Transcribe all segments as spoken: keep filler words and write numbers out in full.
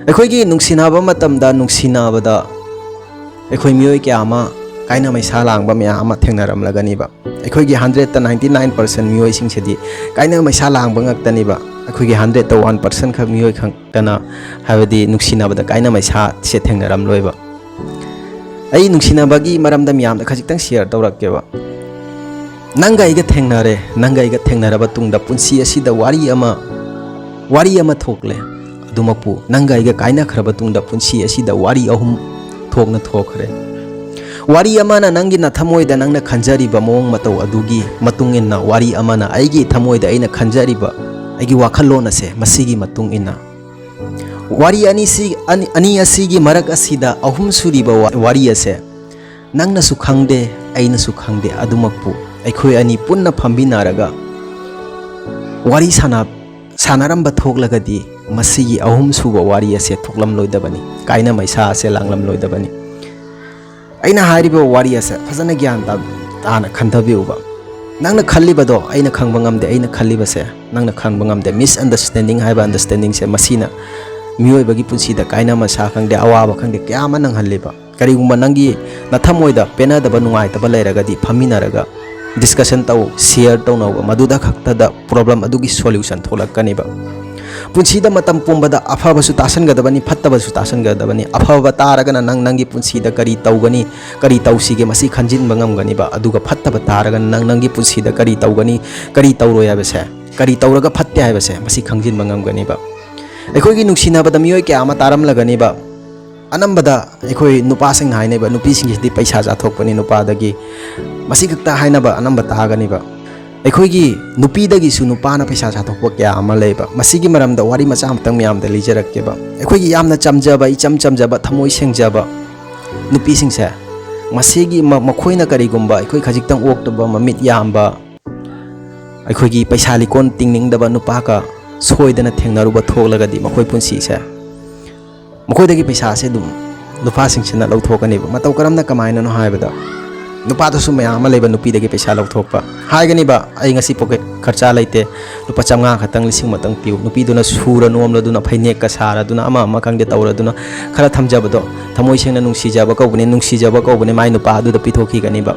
ꯑꯩꯈꯣꯏꯒꯤ ꯅꯨꯡꯁꯤꯅꯕ ꯃꯇꯝꯗ, ꯅꯨꯡꯁꯤꯅꯕꯗ ꯑꯩꯈꯣꯏ ꯃꯤꯑꯣꯏ ꯀꯌꯥ ꯑꯃ ꯀꯥꯏꯅ ꯃꯩꯁꯥ ꯂꯥꯡꯕ ꯃꯌꯥꯝ ꯑꯃ ꯊꯦꯡꯅꯔꯝꯂꯒꯅꯤꯕ꯫ ꯑꯩꯈꯣꯏꯒꯤ hundredꯇ ninety nine percent ꯃꯤꯑꯣꯏꯁꯤꯡꯁꯤꯗꯤ ꯀꯥꯏꯅ ꯃꯩꯁꯥ ꯂꯥꯡꯕ ꯉꯥꯛꯇꯅꯤꯕ꯫ ꯑꯩꯈꯣꯏꯒꯤ hundredꯇ one percent ꯈꯛ ꯃꯤꯑꯣꯏ ꯈꯛꯇꯅ, ꯍꯥꯏꯕꯗꯤ ꯅꯨꯡꯁꯤꯅꯕꯗ ꯀꯥꯏꯅ ꯃꯩꯁꯥꯁꯦ ꯊꯦꯡꯅꯔꯝꯂꯣꯏꯕ꯫ ꯑꯩ ꯅꯨꯡꯁꯤꯅꯕꯒꯤ ꯃꯔꯝꯗ ꯃꯤꯌꯥꯝꯗ ꯈꯖꯤꯛꯇꯪ share ꯇꯧꯔꯛꯀꯦꯕ꯫ ꯅꯪꯒ ꯑꯩꯒ ꯊꯦꯡꯅꯔꯦ, ꯅꯪꯒ ꯑꯩꯒ ꯊꯦꯡꯅꯔꯕ ꯇꯨꯡꯗ ꯄꯨꯟꯁꯤ ꯑꯁꯤꯗ ꯋꯥꯔꯤ ꯑꯃ, ꯋꯥꯔꯤ ꯑꯃ ꯊꯣꯛꯂꯦ꯫ ꯑꯗꯨꯃꯛꯄꯨ ꯅꯪꯒ ꯑꯩꯒ ꯀꯥꯏꯅꯈ꯭ꯔꯕ ꯇꯨꯡꯗ ꯄꯨꯟꯁꯤ ꯑꯁꯤꯗ ꯋꯥꯔꯤ ꯑꯍꯨꯝ ꯊꯣꯛꯅ ꯊꯣꯛꯈ꯭ꯔꯦ꯫ ꯋꯥꯔꯤ ꯑꯃꯅ ꯅꯪꯒꯤ ꯅꯊꯃꯣꯏꯗ ꯅꯪꯅ ꯈꯟꯖꯔꯤꯕ ꯃꯑꯣꯡ ꯃꯇꯧ ꯑꯗꯨꯒꯤ ꯃꯇꯨꯡ ꯏꯟꯅ, ꯋꯥꯔꯤ ꯑꯃꯅ ꯑꯩꯒꯤ ꯊꯃꯣꯏꯗ ꯑꯩꯅ ꯈꯟꯖꯔꯤꯕ ꯑꯩꯒꯤ ꯋꯥꯈꯜꯂꯣꯟ ꯑꯁꯦ, ꯃꯁꯤꯒꯤ ꯃꯇꯨꯡ ꯏꯟꯅ꯫ ꯋꯥꯔꯤ ꯑꯅꯤꯁꯤ, ꯑꯅꯤ, ꯑꯅꯤ ꯑꯁꯤꯒꯤ ꯃꯔꯛ ꯑꯁꯤꯗ ꯑꯍꯨꯝ ꯁꯨꯔꯤꯕ ꯋꯥ-, ꯋꯥꯔꯤ ꯑꯁꯦ ꯅꯪꯅꯁꯨ ꯈꯪꯗꯦ, ꯑꯩꯅꯁꯨ ꯈꯪꯗꯦ꯫ ꯑꯗꯨꯃꯛꯄꯨ ꯑꯩꯈꯣꯏ ꯑꯅꯤ ꯄꯨꯟꯅ ꯐꯝꯃꯤꯟꯅꯔꯒ ꯋꯥꯔꯤ ꯁꯥꯟꯅ-, ꯁꯥꯟꯅꯔꯝꯕ ꯊꯣꯛꯂꯒꯗꯤ, ꯃꯁꯤꯒꯤ ꯑꯍꯨꯝ ꯁꯨꯕ ꯋꯥꯔꯤ ꯑꯁꯦ ꯊꯣꯛꯂꯝꯂꯣꯏꯗꯕꯅꯤ, ꯀꯥꯏꯅ ꯃꯩꯁꯥ ꯑꯁꯦ ꯂꯥꯡꯂꯝꯂꯣꯏꯗꯕꯅꯤ꯫ ꯑꯩꯅ ꯍꯥꯏꯔꯤꯕ ꯋꯥꯔꯤ ꯑꯁꯦ ꯐꯖꯅ ꯒ꯭ꯌꯥꯟ ꯇꯥ-, ꯇꯥꯅ ꯈꯟꯊꯕꯤꯌꯨꯕ꯫ ꯅꯪꯅ ꯈꯜꯂꯤꯕꯗꯣ ꯑꯩꯅ ꯈꯪꯕ ꯉꯝꯗꯦ, ꯑꯩꯅ ꯈꯜꯂꯤꯕꯁꯦ ꯅꯪꯅ ꯈꯪꯕ ꯉꯝꯗꯦ꯫ Misunderstanding ꯍꯥꯏꯕ understandingꯁꯦ, ꯃꯁꯤꯅ ꯃꯤꯑꯣꯏꯕꯒꯤ ꯄꯨꯟꯁꯤꯗ ꯀꯥꯏꯅ ꯃꯩꯁꯥ ꯈꯪꯗꯦ, ꯑꯋꯥꯕ ꯈꯪꯗꯦ, ꯀꯌꯥ ꯑꯃ ꯅꯪꯍꯜꯂꯤꯕ꯫ ꯀꯔꯤꯒꯨꯝꯕ ꯅꯪꯒꯤ ꯅꯊꯃꯣꯏꯗ ꯄꯦꯟꯅꯗꯕ, ꯅꯨꯡꯉꯥꯏꯇꯕ ꯂꯩꯔꯒꯗꯤ, ꯐꯝꯃꯤꯟꯅꯔꯒ discussion ꯇꯧ, share ꯇꯧꯅꯧꯕ, ꯃꯗꯨꯗ ꯈꯛꯇꯗ problem ꯑꯗꯨꯒꯤ solution ꯊꯣꯛꯂꯛꯀꯅꯤꯕ꯫ ꯄꯨꯟꯁꯤꯗ ꯃꯇꯝ ꯄꯨꯝꯕꯗ ꯑꯐꯕꯁꯨ ꯇꯥꯁꯟꯒꯗꯕꯅꯤ, ꯐꯠꯇꯕꯁꯨ ꯇꯥꯁꯟꯒꯗꯕꯅꯤ꯫ ꯑꯐꯕ ꯇꯥꯔꯒꯅ ꯅꯪ ꯅꯪꯒꯤ ꯄꯨꯟꯁꯤꯗ ꯀꯔꯤ ꯇꯧꯒꯅꯤ, ꯀꯔꯤ ꯇꯧꯁꯤꯒꯦ, ꯃꯁꯤ ꯈꯟꯖꯤꯟꯕ ꯉꯝꯒꯅꯤꯕ꯫ ꯑꯗꯨꯒ ꯐꯠꯇꯕ ꯇꯥꯔꯒꯅ ꯅꯪ ꯅꯪꯒꯤ ꯄꯨꯟꯁꯤꯗ ꯀꯔꯤ ꯇꯧꯒꯅꯤ, ꯀꯔꯤ ꯇꯧꯔꯣꯏ ꯍꯥꯏꯕꯁꯦ, ꯀꯔꯤ ꯇꯧꯔꯒ ꯐꯠꯇꯦ ꯍꯥꯏꯕꯁꯦ, ꯃꯁꯤ ꯈꯪꯖꯤꯟꯕ ꯉꯝꯒꯅꯤꯕ꯫ ꯑꯩꯈꯣꯏꯒꯤ ꯅꯨꯡꯁꯤꯅꯕꯗ ꯃꯤꯑꯣꯏ ꯀꯌꯥ ꯑꯃ ꯇꯥꯔꯝꯂꯒꯅꯤꯕ꯫ ꯑꯅꯝꯕꯗ ꯑꯩꯈꯣꯏ ꯅꯨꯄꯥꯁꯤꯡꯅ ꯍꯥꯏꯅꯩꯕ, ꯅꯨꯄꯤꯁꯤꯡꯁꯤꯗꯤ ꯄꯩꯁꯥ ꯆꯥꯊꯣꯛꯄꯅꯤ ꯅꯨꯄꯥꯗꯒꯤ, ꯃꯁꯤ ꯈꯛꯇ ꯍꯥꯏꯅꯕ ꯑꯅꯝꯕ ꯇꯥꯒꯅꯤꯕ꯫ ꯑꯩꯈꯣꯏꯒꯤ ꯅꯨꯄꯤꯗꯒꯤꯁꯨ ꯅꯨꯄꯥꯅ ꯄꯩꯁꯥ ꯆꯥꯊꯣꯛꯄ ꯀꯌꯥ ꯑꯃ ꯂꯩꯕ꯫ ꯃꯁꯤꯒꯤ ꯃꯔꯝꯗ ꯋꯥꯔꯤ ꯃꯆꯥ ꯑꯃꯇꯪ ꯃꯌꯥꯝꯗ ꯂꯤꯖꯔꯛꯀꯦꯕ꯫ ꯑꯩꯈꯣꯏꯒꯤ ꯌꯥꯝꯅ ꯆꯝꯖꯕ, ꯏꯆꯝ ꯆꯝꯖꯕ, ꯊꯃꯣꯏ ꯁꯦꯡꯖꯕ ꯅꯨꯄꯤꯁꯤꯡꯁꯦ, ꯃꯁꯤꯒꯤ ꯃ-, ꯃꯈꯣꯏꯅ ꯀꯔꯤꯒꯨꯝꯕ ꯑꯩꯈꯣꯏ ꯈꯖꯤꯛꯇꯪ ꯑꯣꯛꯇꯕ, ꯃꯃꯤꯠ ꯌꯥꯝꯕ, ꯑꯩꯈꯣꯏꯒꯤ ꯄꯩꯁꯥ ꯂꯤꯀꯣꯟ ꯇꯤꯡꯅꯤꯡꯗꯕ ꯅꯨꯄꯥꯒ ꯁꯣꯏꯗꯅ ꯊꯦꯡꯅꯔꯨꯕ ꯊꯣꯛꯂꯒꯗꯤ, ꯃꯈꯣꯏ ꯄꯨꯟꯁꯤꯁꯦ, ꯃꯈꯣꯏꯗꯒꯤ ꯄꯩꯁꯥꯁꯦ ꯑꯗꯨꯝ ꯅꯨꯄꯥꯁꯤꯡꯁꯤꯅ ꯂꯧꯊꯣꯛꯀꯅꯦꯕ꯫ ꯃꯇꯧ ꯀꯔꯝꯅ, ꯀꯃꯥꯏꯅꯅꯣ ꯍꯥꯏꯕꯗ, ꯅꯨꯄꯥꯗꯁꯨ ꯃꯌꯥꯝ ꯑꯃ ꯂꯩꯕ, ꯅꯨꯄꯤꯗꯒꯤ ꯄꯩꯁꯥ ꯂꯧꯊꯣꯛꯄ꯫ ꯍꯥꯏꯒꯅꯤꯕ, "ꯑꯩ ꯉꯁꯤ ꯄꯣꯀꯦꯠ ꯈꯔꯆꯥ ꯂꯩꯇꯦ, ꯂꯨꯄꯥ ꯆꯥꯝꯃꯉꯥ ꯈꯛꯇꯪ, ꯂꯤꯁꯤꯡ ꯑꯃꯇꯪ ꯄꯤꯌꯨ"꯫ ꯅꯨꯄꯤꯗꯨꯅ ꯁꯨꯔ ꯅꯣꯝꯂꯗꯨꯅ, ꯐꯅꯦꯛꯀ ꯁꯥꯔꯗꯨꯅ, ꯑꯃ ꯑꯃ ꯈꯪꯗꯦ ꯇꯧꯔꯗꯨꯅ, ꯈꯔ ꯊꯝꯖꯕꯗꯣ ꯊꯃꯣꯏ ꯁꯦꯡꯅ ꯅꯨꯡꯁꯤꯖꯕ ꯀꯧꯕꯅꯦ, ꯅꯨꯡꯁꯤꯖꯕ ꯀꯧꯕꯅꯦ, ꯃꯥꯏ ꯅꯨꯄꯥ ꯑꯗꯨꯗ ꯄꯤꯊꯣꯛꯈꯤꯒꯅꯤꯕ꯫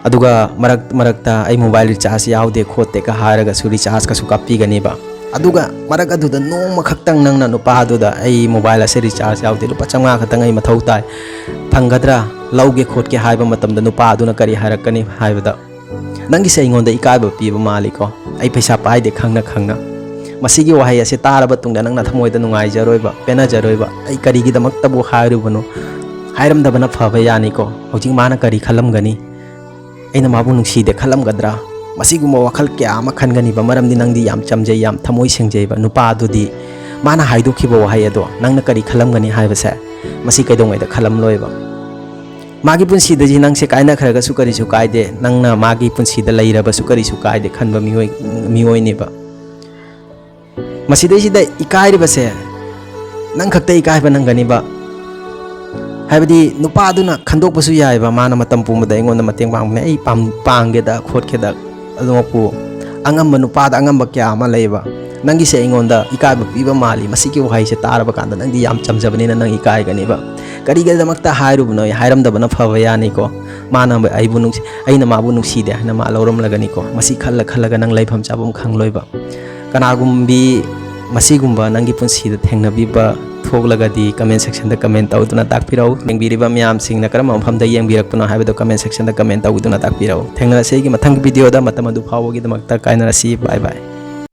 ꯑꯗꯨꯒ ꯃꯔꯛ ꯃꯔꯛꯇ "ꯑꯩ ꯃꯣꯕꯥꯏꯜ ꯔꯤꯆꯥꯔꯖ ꯌꯥꯎꯗꯦ ꯈꯣꯠꯇꯦꯒ" ꯍꯥꯏꯔꯒꯁꯨ ꯔꯤꯆꯥꯔꯖꯀꯁꯨ ꯀꯥꯞꯄꯤꯒꯅꯤꯕ꯫ ꯑꯗꯨꯒ ꯃꯔꯛ ꯑꯗꯨꯗ ꯅꯣꯡꯃ ꯈꯛꯇꯪ ꯅꯪꯅ ꯅꯨꯄꯥꯗꯨꯗ, "ꯑꯩ ꯃꯣꯕꯥꯏꯜ ꯑꯁꯦ ꯔꯤꯆꯥꯔꯖ ꯌꯥꯎꯗꯦ, ꯂꯨꯄꯥ ꯆꯥꯝꯃꯉꯥ ꯈꯛꯇꯪ ꯑꯩ ꯃꯊꯧ ꯇꯥꯏ, ꯐꯪꯒꯗ꯭ꯔꯥ? ꯂꯧꯒꯦ ꯈꯣꯠꯀꯦ" ꯍꯥꯏꯕ ꯃꯇꯝꯗ ꯅꯨꯄꯥꯗꯨꯅ ꯀꯔꯤ ꯍꯥꯏꯔꯛꯀꯅꯤ ꯍꯥꯏꯕꯗ, "ꯅꯪꯒꯤꯁꯦ ꯑꯩꯉꯣꯟꯗ ꯏꯀꯥꯏꯕ ꯄꯤꯕ ꯃꯥꯜꯂꯤꯀꯣ, ꯑꯩ ꯄꯩꯁꯥ ꯄꯥꯏꯗꯦ ꯈꯪꯅ ꯈꯪꯅ"꯫ ꯃꯁꯤꯒꯤ ꯋꯥꯍꯩ ꯑꯁꯤ ꯇꯥꯔꯕ ꯇꯨꯡꯗ ꯅꯪꯅ ꯊꯃꯣꯏꯗ ꯅꯨꯡꯉꯥꯏꯖꯔꯣꯏꯕ, ꯄꯦꯟꯅꯖꯔꯣꯏꯕ꯫ "ꯑꯩ ꯀꯔꯤꯒꯤꯗꯃꯛꯇꯕꯨ ꯍꯥꯏꯔꯨꯕꯅꯣ? ꯍꯥꯏꯔꯝꯗꯕꯅ ꯐꯕ ꯌꯥꯅꯤꯀꯣ꯫ ꯍꯧꯖꯤꯛ ꯃꯥꯅ ꯀꯔꯤ ꯈꯜꯂꯝꯒꯅꯤ? ꯑꯩꯅ ꯃꯥꯕꯨ ꯅꯨꯡꯁꯤꯗꯦ ꯈꯜꯂꯝꯒꯗ꯭ꯔꯥ?" ꯃꯁꯤꯒꯨꯝꯕ ꯋꯥꯈꯜ ꯀꯌꯥ ꯑꯃ ꯈꯟꯒꯅꯤꯕ, ꯃꯔꯝꯗꯤ ꯅꯪꯗꯤ ꯌꯥꯝ ꯆꯝꯖꯩ, ꯌꯥꯝ ꯊꯃꯣꯏ ꯁꯦꯡꯖꯩꯕ꯫ ꯅꯨꯄꯥ ꯑꯗꯨꯗꯤ ꯃꯥꯅ ꯍꯥꯏꯗꯣꯛꯈꯤꯕ ꯋꯥꯍꯩ ꯑꯗꯣ ꯅꯪꯅ ꯀꯔꯤ ꯈꯜꯂꯝꯒꯅꯤ ꯍꯥꯏꯕꯁꯦ ꯃꯁꯤ ꯀꯩꯗꯧꯉꯩꯗ ꯈꯜꯂꯝꯂꯣꯏꯕ꯫ ꯃꯥꯒꯤ ꯄꯨꯟꯁꯤꯗ ꯅꯪꯁꯦ ꯀꯥꯏꯅꯈ꯭ꯔꯒꯁꯨ ꯀꯔꯤꯁꯨ ꯀꯥꯏꯗꯦ, ꯅꯪꯅ ꯃꯥꯒꯤ ꯄꯨꯟꯁꯤꯗ ꯂꯩꯔꯕꯁꯨ ꯀꯔꯤꯁꯨ ꯀꯥꯏꯗꯦ ꯈꯟꯕ ꯃꯤꯑꯣꯏ, ꯃꯤꯑꯣꯏꯅꯦꯕ꯫ ꯃꯁꯤꯗꯩꯁꯤꯗ ꯏꯀꯥꯏꯔꯤꯕꯁꯦ ꯅꯪ ꯈꯛꯇ ꯏꯀꯥꯏꯕ ꯅꯪꯒꯅꯤꯕ꯫ ꯍꯥꯏꯕꯗꯤ ꯅꯨꯄꯥꯗꯨꯅ ꯈꯟꯗꯣꯛꯄꯁꯨ ꯌꯥꯏꯕ, ꯃꯥꯅ ꯃꯇꯝ ꯄꯨꯝꯕꯗ ꯑꯩꯉꯣꯟꯗ ꯃꯇꯦꯡ ꯄꯥꯡꯕꯅꯦ, ꯑꯩ ꯄꯥꯝ-, ꯄꯥꯡꯒꯦꯗ ꯈꯣꯠꯀꯦꯗ꯫ ꯑꯗꯨꯃꯛꯄꯨ ꯑꯉꯝꯕ ꯅꯨꯄꯥꯗ ꯑꯉꯝꯕ ꯀꯌꯥ ꯑꯃ ꯂꯩꯌꯦꯕ꯫ "ꯅꯪꯒꯤꯁꯦ ꯑꯩꯉꯣꯟꯗ ꯏꯀꯥꯏꯕ ꯄꯤꯕ ꯃꯥꯜꯂꯤ"꯫ ꯃꯁꯤꯒꯤ ꯋꯥꯍꯩꯁꯦ ꯇꯥꯔꯕ ꯀꯥꯟꯗ ꯅꯪꯗꯤ ꯌꯥꯝ ꯆꯝꯖꯕꯅꯤꯅ ꯅꯪ ꯏꯀꯥꯏꯒꯅꯤꯕ꯫ "ꯀꯔꯤꯒꯤꯗꯃꯛꯇ ꯍꯥꯏꯔꯨꯕꯅꯣ? ꯍꯥꯏꯔꯝꯗꯕꯅ ꯐꯕ ꯌꯥꯅꯤꯀꯣ꯫ ꯃꯥꯅ ꯑꯩꯕꯨ ꯅꯨꯡꯁꯤ-, ꯑꯩꯅ ꯃꯥꯕꯨ ꯅꯨꯡꯁꯤꯗꯦ ꯍꯥꯏꯅ ꯃꯥ ꯂꯧꯔꯝꯂꯒꯅꯤꯀꯣ"꯫ ꯃꯁꯤ ꯈꯜꯂ ꯈꯜꯂꯒ ꯅꯪ ꯂꯩꯐꯝ ꯆꯥꯐꯝ ꯈꯪꯂꯣꯏꯕ꯫ ꯀꯅꯥꯒꯨꯝꯕꯤ ꯃꯁꯤꯒꯨꯝꯕ ꯅꯪꯒꯤ ꯄꯨꯟꯁꯤꯗ ꯊꯦꯡꯅꯕꯤꯕ ꯊꯣꯛꯂꯒꯗꯤ comment section ꯗ comment ꯇꯧꯗꯨꯅ ꯇꯥꯛꯄꯤꯔꯛꯎ꯫ ꯌꯦꯡꯕꯤꯔꯤꯕ ꯃꯌꯥꯝꯁꯤꯡꯅ ꯀꯔꯝꯕ ꯃꯐꯝꯗ ꯌꯦꯡꯕꯤꯔꯛꯄꯅꯣ ꯍꯥꯏꯕꯗꯨ comment section ꯗ comment ꯇꯧꯗꯨꯅ ꯇꯥꯛꯄꯤꯔꯛꯎ꯫ ꯊꯦꯡꯅꯔꯁꯤ ꯑꯩꯒꯤ ꯃꯊꯪꯒꯤ video ꯗ꯫ ꯃꯇꯝ ꯑꯗꯨ ꯐꯥꯎꯕꯒꯤꯗꯃꯛꯇ ꯀꯥꯏꯅꯔꯁꯤ꯫ Bye bye꯫